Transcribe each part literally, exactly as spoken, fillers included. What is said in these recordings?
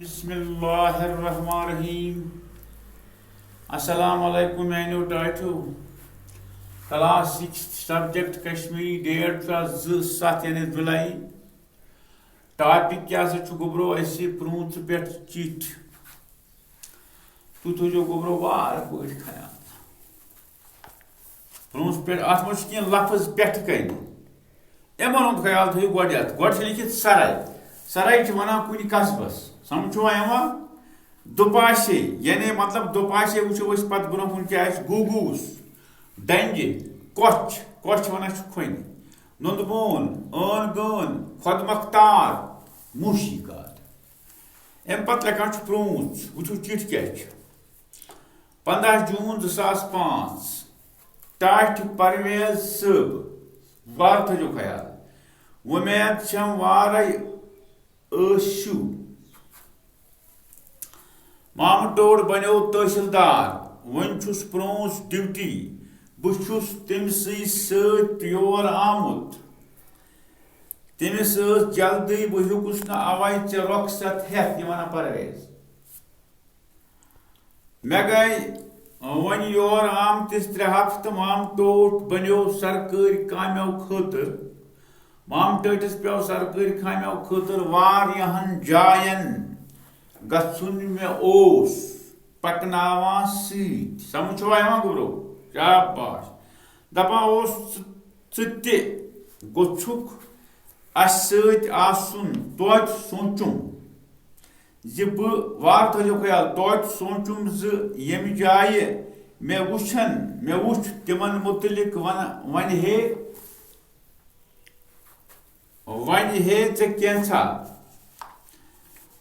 بسم اللہ الرحمن الرحیم۔ السلام علیکم میانیو ٹاٹھیو۔ Class six subject Kashmiri, date چھُ آز زٕ ستھ یعنی جولائی۔ ٹاپک کیٛاہ سا چھُ گوٚبرو اَسہِ پرٛونٛژھ پٮ۪ٹھ چِٹھۍ۔ تُہۍ تھٲیزیو گوٚبرو وارٕ پٲٹھۍ خیال۔ پرٛونٛژھ پٮ۪ٹھ، اَتھ منٛز چھِ کینٛہہ لفظ پٮ۪ٹھٕ کَنہِ۔ یِمَن ہُنٛد خیال تھٲیِو گۄڈٕنٮ۪تھ۔ گۄڈٕ چھِ لیٚکھِتھ سَرَے۔ سَرَے چھِ وَنان کُنہِ قصبَس۔ سَمجھ چھُوا یِوان؟ دُپاسے، یعنی مطلب دُپاسے وٕچھو أسۍ پَتہٕ برٛونٛہہ کُن کیٛاہ آسہِ۔ گوٗگوٗس، ڈَنٛگہِ، کۄچھ، کۄچھ وَنان چھِ کھۄنہِ۔ نُنٛدٕ بون، ٲن گٲن، خۄد مۄختار، موٗشی گاڈ۔ اَمہِ پَتہٕ لیکھان چھُ پرٛونٛژھ، وٕچھِو چِٹھۍ کیٛاہ چھِ۔ پنٛداہ جوٗن زٕ ساس پانٛژھ، ٹاٹھۍ پرویز صٲب، وارٕ تھٲیزیو خیال۔ وۄمید چھم وارے ٲسِو۔ مامہٕ ٹوٹھ بنیو تحصیلدار، وۄنۍ چھُس پرٛونٛژھ ڈیوٹی۔ بہٕ چھُس تٔمۍ سٕے سۭتۍ یور آمُت۔ تٔمِس ٲس جلدی، بہٕ ہیوٚکُس نہٕ اَوَے ژےٚ رۄخصت ہٮ۪تھ، یہِ وَنان پرویز۔ مےٚ گٔے وۄنۍ یور آمتِس ترٛےٚ ہفتہٕ۔ مامہٕ ٹوٹھ بنیو سرکٲرۍ کامیو خٲطرٕ۔ مامہٕ ٹٲٹھِس پیوٚو سرکٲرۍ کامیو خٲطرٕ واریاہن جاین گژھُن۔ مےٚ اوس پکناوان سۭتۍ۔ سمجھ چھوا یِوان گوٚبرو؟ شاباش۔ دپان اوس، ژٕ، ژٕ تہِ گوٚژھُکھ اسہِ سۭتۍ آسُن۔ توتہِ سونچُم زِ بہٕ، وارٕ تھٲیزیو خیال، توتہِ سونچُم زِ ییٚمہِ جایہِ مےٚ وٕچھن، مےٚ وٕچھ تِمن مُتعلق ون-، ونہِ ہے، ونہِ ہے ژےٚ کینٛژھا۔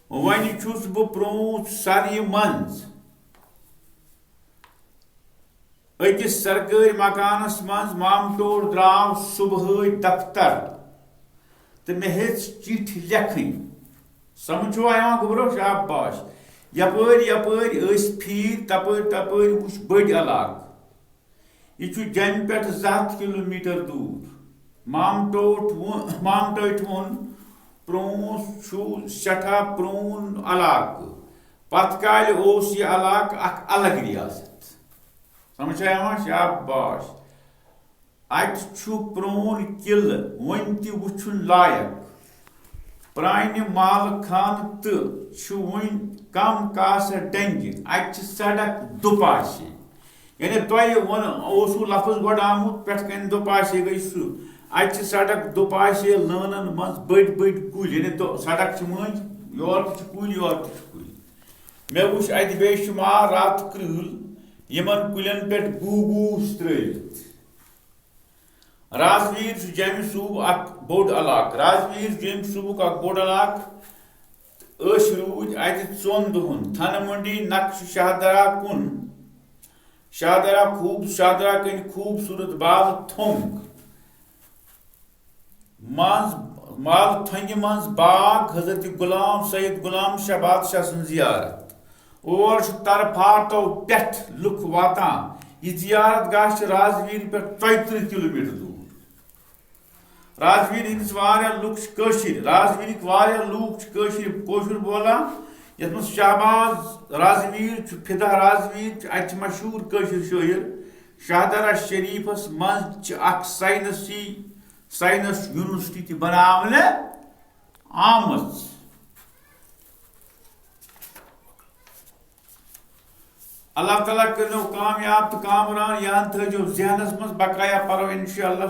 وۄنۍ چھُس بہٕ پرٛونٛژھ سَرِ منٛز أکِس سرکٲرۍ مکانس منٛز۔ مامہٕ ٹوٹھ درٛاو صُبحٲے دفتر تہٕ مےٚ ہیٚژ چِٹھۍ لیکھٕنۍ۔ سمجھ چھُوا یِوان گوٚبرو؟ شاباش۔ یپٲرۍ یپٲرۍ ٲسۍ پھیٖرۍ، تپٲرۍ تپٲرۍ وُچھ بٔڑۍ علاقہٕ۔ یہِ چھُ جیٚمہِ پٮ۪ٹھ زٕ ہَتھ کلوٗمیٹر دوٗر۔ مامہٕ ٹوٹھ ووٚن، مامہٕ ٹٲٹھۍ ووٚن، پرٛونٛژھ چھُ سٮ۪ٹھاہ پرٛون علاقہٕ۔ پتہٕ کالہِ اوس یہِ علاقہٕ اکھ الگ ریاست۔ سمجھ چھا یِوان؟ شاباش۔ اتہِ چھُ پرٛون قلعہٕ وُنہِ تہِ وُچھُن لایق۔ پرٛانہِ مالہٕ خانہٕ تہٕ چھُ وُنہِ کم کاسہٕ ڈنٛگہِ۔ اتہِ چھِ سڑک دُپاسے۔ یعنی تۄہہِ ووٚن، اوسوٕ لفظ گۄڈٕ آمُت، پٮ۪ٹھٕ کنہِ دُپاسے گٔے سُہ۔ اتہِ چھِ سڑک دُپاسے، لٲنن منٛز بٔڑۍ بٔڑۍ کُلۍ۔ یعنی دۄ-، سڑک چھِ مٔنٛزۍ، یورٕ تہِ چھِ کُلۍ، یورٕ تہِ چھِ کُلۍ۔ مےٚ وُچھ اتہِ بے شمار راتہٕ کرۭل، یِمن کُلٮ۪ن پٮ۪ٹھ گوٗگوٗس ترٲوِتھ۔ راجویٖر چھُ جیٚمہِ صوٗبہٕ اکھ بوٚڑ علاقہٕ۔ راجویٖر چھُ جیٚمہِ صوٗبُک اکھ بوٚڑ علاقہٕ۔ أسۍ روٗدۍ اَتہِ ژۄن دۄہَن۔ تھنہٕ منڈی نقشہٕ شاہدرہ کُن، شاہدرہ خوٗب-، شاہدرہ کَنہِ خوٗبصوٗرت بالہٕ تھوٚنٛگ منٛز، بالہٕ تھوٚنٛگہِ منٛز باغ حضرت غلام سید غلام شاہ بادشاہ سٕنٛز زیارت۔ اور چھِ طرفاتو پٮ۪ٹھ لُکھ واتان۔ یہِ زیارت گاہ چھِ راجویٖر پٮ۪ٹھ ژۄیہِ ترٕٛہ کلوٗمیٹر دوٗر۔ راجویٖر ہٕنٛدِس واریاہ لُکھ چھِ کٲشِرۍ۔ راجویٖرٕکۍ واریاہ لوٗکھ چھِ کٲشِرۍ، کٲشُر بولان، یَتھ منٛز شہباز راجویٖر چھُ، فدا راجویٖر چھُ، اَتہِ چھِ مشہوٗر کٲشِر شٲعر۔ شاہدرہ شریٖفَس منٛز چھِ اَکھ ساینسی، ساینس یونیورسٹی تہِ بناونہٕ آمٕژ۔ اللہ تعالیٰ کٔرِنو کامیاب تہٕ کامران۔ یہِ ہن تھٲیزیو ذہنس منٛز، بقایا پرو انشاءاللہ۔